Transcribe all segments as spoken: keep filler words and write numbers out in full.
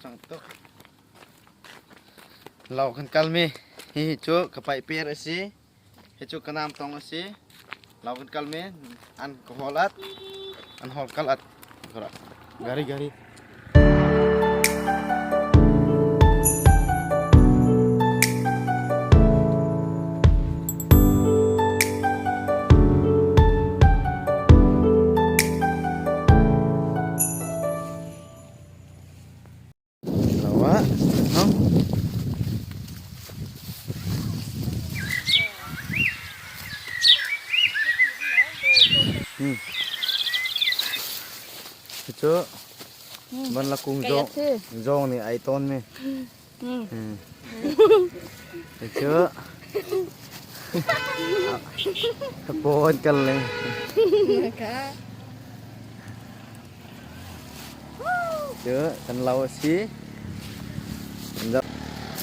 Tang tuk. Lo kan kal mi. Hi chu ka paih per asi. Hi chu ka nam tawng asi. Lo kan kal mi. An ka hawl at. An hawl kal at. Gari, gari. Lo ah, no? Hmm. Chu chu. Hmm. Man la kung zawng, zawng ni ai ton mi. Hmm. Hmm. Chu chu. Pawh an kal leng. Ka. Chu, kan lo asi.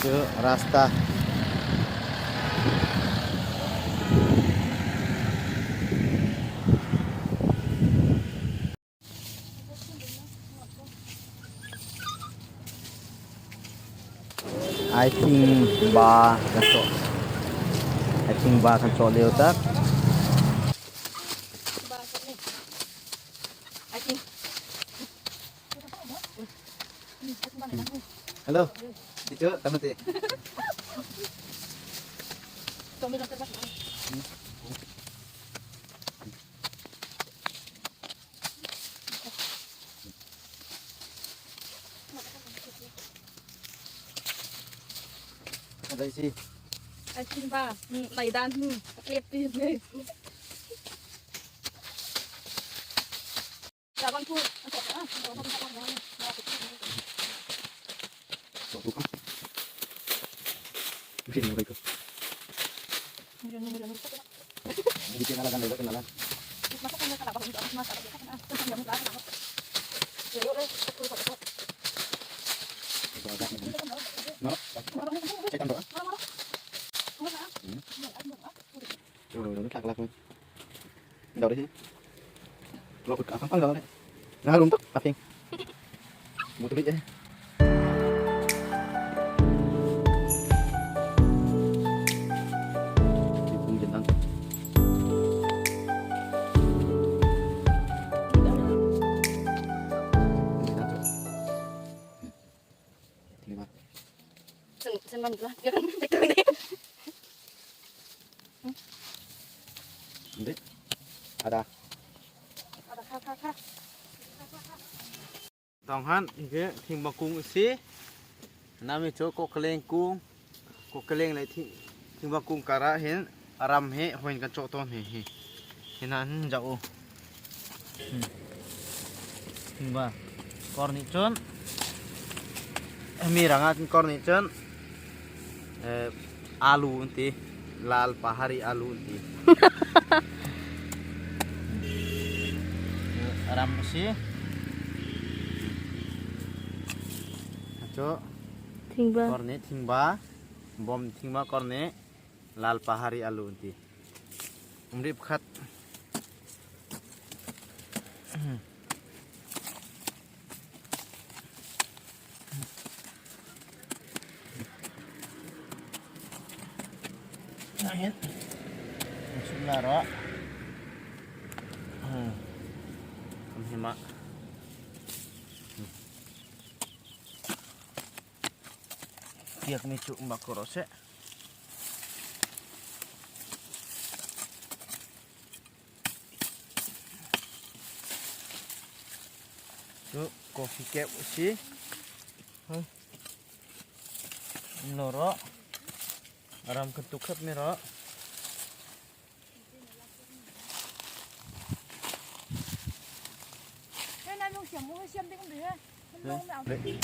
Chu, rasta. I think ba kan chawh. I think ba kan chawh liau tak. Hello. Itu, kamu ti. Ada isi. Ai chim ba, hmm, lai dan, hmm, klep ti, hmm. Ơ, nó thak lak. Dau dih. Lo ka pang dau dih. Nga rum tuk, aping. Mu tu bit eh. Ipung jendang. Sen, sen man lah. Ntê. Ada. Tawng han, hi khe, thingbakung asi. Nami chu, ko kaleng kung. Ko kaleng le thi-, thingbakung kara hin, aram he, hoin kan chawh ton he, he. Hi nan, jauh. Hmm. Thingba. Kawr nih chun. Mi rangah chun kawr nih chun. Eh, alu an ti. Lal pahari alu an ti. Ram asi. Chu. Thingba. Kawr nih, thingba. Bawm thingba kawr nih. Lal pahari alu an ti. Um rih pakhat. Nangin. Sum na rawh. Hmm. Kan hima. Hmm. Piak mi chu mak ko rawh seh. Chu coffee kep asi. Hei. Lo rawh. Aram kan tuk khap mi rawh. Hei, nai mung siam, mung siam ding um ding he. Hei.